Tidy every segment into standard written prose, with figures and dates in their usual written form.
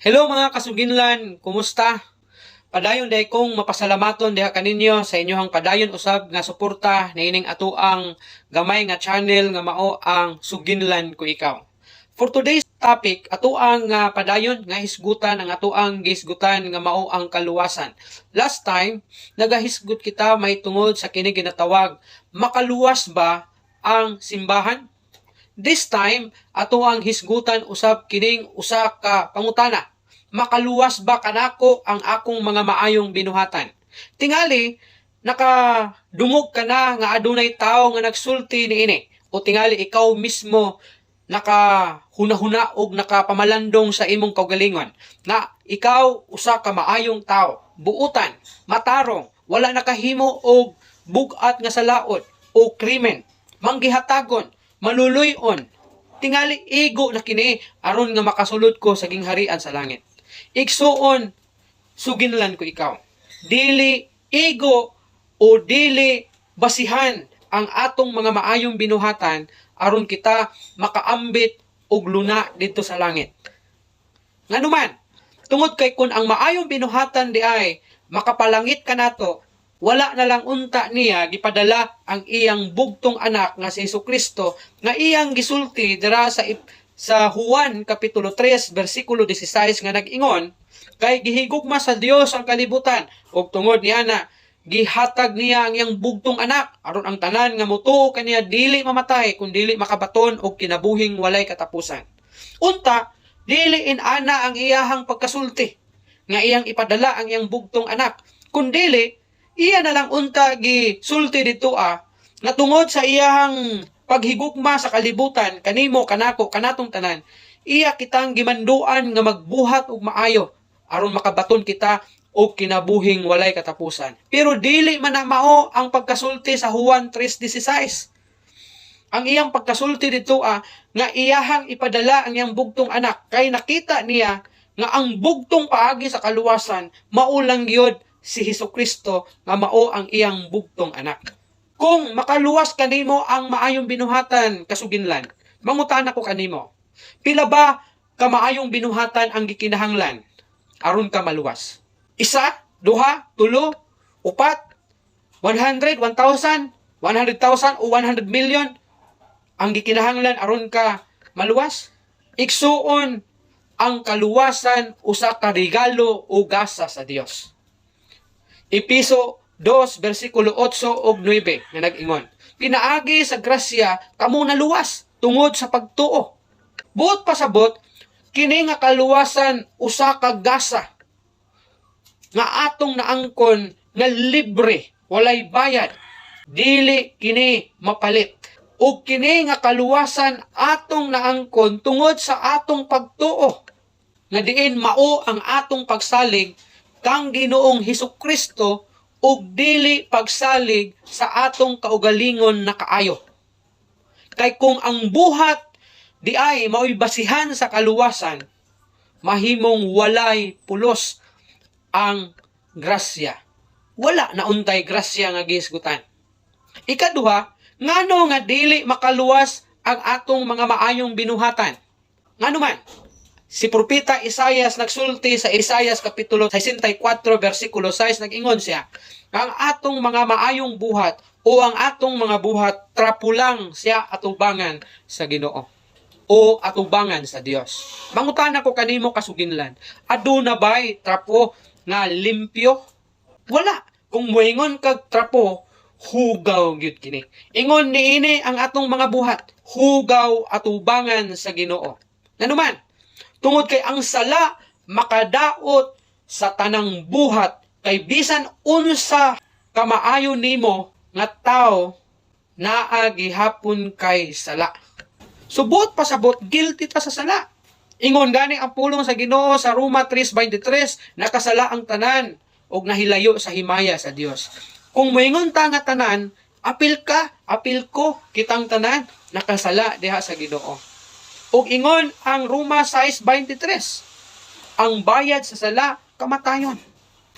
Hello, mga kasuginlan, kumusta? Padayon diay kong mapasalamaton diha kaninyo sa inyohang padayon usab nga suporta niining atoang gamay nga channel nga mao ang Suginlan Ko Ikaw. For today's topic, atoang nga padayon nga hisgutan ang atoang gihisgutan nga mao ang kaluwasan. Last time, nagahisgot kita may tungod sa kini ginatawag, makaluwas ba ang simbahan? This time, ato ang hisgutan usab kining usa ka pangutana. Makaluwas ba kanako ang akong mga maayong binuhatan? Tingali, nakadungog ka na nga adunay tawo nga nagsulti niini o tingali ikaw mismo nakahuna-huna og nakapamalandong sa imong kaugalingon na ikaw usa ka maayong tawo, buutan, matarong, wala nakahimo og bug-at nga salaod o krimen, manggihatagon, maluluy-on. Tingali igo na kini aron nga makasulod ko sa gingharian sa langit. Igsuon, suginlan ko ikaw. Dili igo o dili basihan ang atong mga maayong binuhatan aron kita makaambit og luna didto sa langit. Nganuman, tungod kay kun ang maayong binuhatan diay makapalangit kanato, wala na lang unta niya gipadala ang iyang bugtong anak nga si Kristo nga iyang gisulti dira sa Juan kapitulo 3 bersikulo 16 nga nag-ingon, "Kay gihigugma sa Dios ang kalibutan ug tungod niana gihatag niya ang iyang bugtong anak aron ang tanan nga motuo kaniya dili mamatay kun dili makabaton og kinabuhing walay katapusan." Unta dili in-ana ang iyahang pagkasulti nga iyang ipadala ang iyang bugtong anak, kundili iya na lang unta gisulti dito nga tungod sa iyahang paghigugma sa kalibutan, kanimo, kanako, kanatong tanan, iya kitang gimanduan nga magbuhat og maayo aron makabaton kita og kinabuhing walay katapusan. Pero dili man na mao ang pagkasulti sa Juan 3:16. Ang iyang pagkasulti dito nga iyahang ipadala ang iyang bugtong anak kay nakita niya nga ang bugtong paagi sa kaluwasan mao lang gyud si Hesukristo nga mao ang iyang bugtong anak. Kung makaluwas kanimo ang maayong binuhatan, kasuginlan, mangutana ko kanimo. Pila ba ka maayong binuhatan ang gikinahanglan aron ka maluwas? Isa, duha, tulo, upat, 100, 1,000, 100,000 o 100 million ang gikinahanglan aron ka maluwas? Igsuon, ang kaluwasan usa ka regalo o gasa sa Dios. Epeso 2 bersikulo 8 ug 9 nga nag-ingon, "Pinaagi sa grasya kamo naluwas tungod sa pagtuo." Buot pasabot, kini nga kaluwasan usa ka gasa nga atong naangkon nga libre, walay bayad. Dili kini mapalit. Ug kini nga kaluwasan atong naangkon tungod sa atong pagtuo nga diin mao ang atong pagsalig kang Ginoong Hesukristo ug dili pagsalig sa atong kaugalingon na kaayo. Kay kung ang buhat diay mao'y basihan sa kaluwasan, mahimong walay pulos ang grasya. Wala na untay grasya nga gihisgutan. Ikaduha, ngano nga dili makaluwas ang atong mga maayong binuhatan? Ngano man, si Propeta Isayas nagsulti sa Isayas kapitulo 64 bersikulo 6, nag-ingon siya, ang atong mga maayong buhat o ang atong mga buhat trapo lang siya atubangan sa Ginoo o atubangan sa Dios. Mangutana ko kanimo, kasuginlan, aduna bay trapo nga limpyo? Wala. Kung moingon kag trapo, hugaw gyud kini. Ingon niini ang atong mga buhat, hugaw atubangan sa Ginoo. Nganuman, tungod kay ang sala makadaot sa tanang buhat, kay bisan unsa kamaayo nimo nga tao, naa gihapon kay sala. Subot pasabot, guilty ta sa sala. Ingon gani ang pulong sa Ginoo sa Roma 3:23, nakasala ang tanan ug nahilayo sa himaya sa Dios. Kung moingon ta nga tanan, apil ka, apil ko, kitang tanan nakasala diha sa Ginoo. Ug ingon ang Roma 6:23, ang bayad sa sala kamatayon.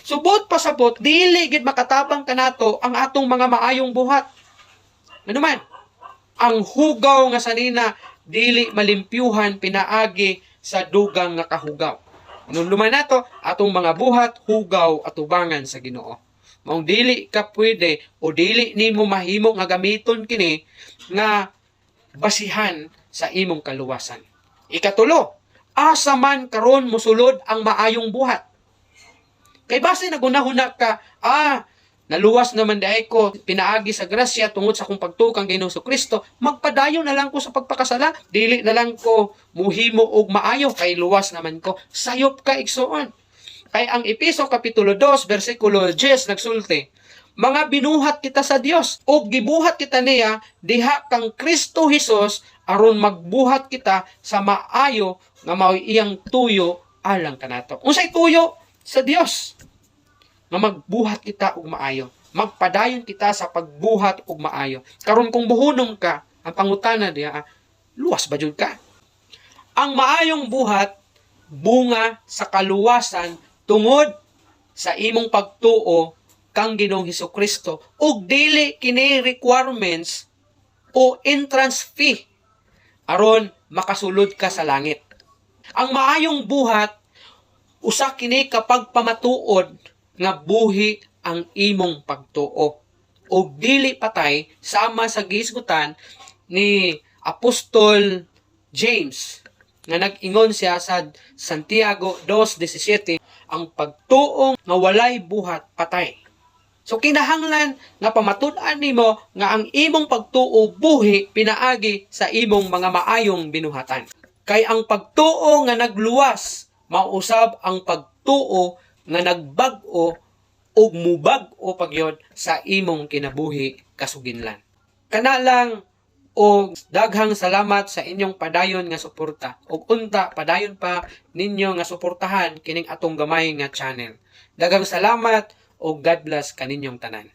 Subot pasabot, dili gid makatabang kanato ang atong mga maayong buhat. Ano man, ang hugaw nga sanina dili malimpyuhan pinaagi sa dugang nga kahugaw. Hinumduman nato, atong mga buhat hugaw atubangan sa Ginoo. Maong dili ka pwede o dili nimo mahimo nga gamiton kini nga basihan sa imong kaluwasan. Ikatulo, asa man karon mosulod ang maayong buhat? Kay base nagunahuna ka, "Ah, naluwas naman diay ko pinaagi sa grasya tungod sa akong pagtuo kang Ginoong Kristo, magpadayon na lang ko sa pagpakasala, dili na lang ko muhimo og maayo kay luwas naman ko." Sayop ka, igsoon. Kay ang Epeso kapitulo 2 bersikulo 10 nagsulti, mga binuhat kita sa Dios ug gibuhat kita niya diha kang Kristo Hesus aron magbuhat kita sa maayo nga mao'y iyang tuyo alang kanato. Unsay tuyo sa Dios? Nga magbuhat kita og maayo. Magpadayon kita sa pagbuhat og maayo. Karon kung buhunong ka, ang pangutana diha, luwas ba jud ka? Ang maayong buhat, bunga sa kaluwasan tungod sa imong pagtuo kang Ginoong Hesus Kristo ug dili kini requirements o entrance fee aron makasulod ka sa langit. Ang maayong buhat, usa kini kapag pamatuod nga buhi ang imong pagtuo ug dili patay, sama sa gihisgutan ni Apostol James nga nag-ingon siya sa Santiago 2:17, ang pagtuo nga walay buhat patay. So kinahanglan nga pamatud-an nimo nga ang imong pagtuo buhi pinaagi sa imong mga maayong binuhatan. Kay ang pagtuo nga nagluwas mausab ang pagtuo nga nagbag-o ug mubag-o pagyod sa imong kinabuhi kasuginlan. Kana lang og daghang salamat sa inyong padayon nga suporta. Ug unta padayon pa ninyo nga suportahan kining atong gamay nga channel. Daghang salamat ug God bless kaninyong tanan.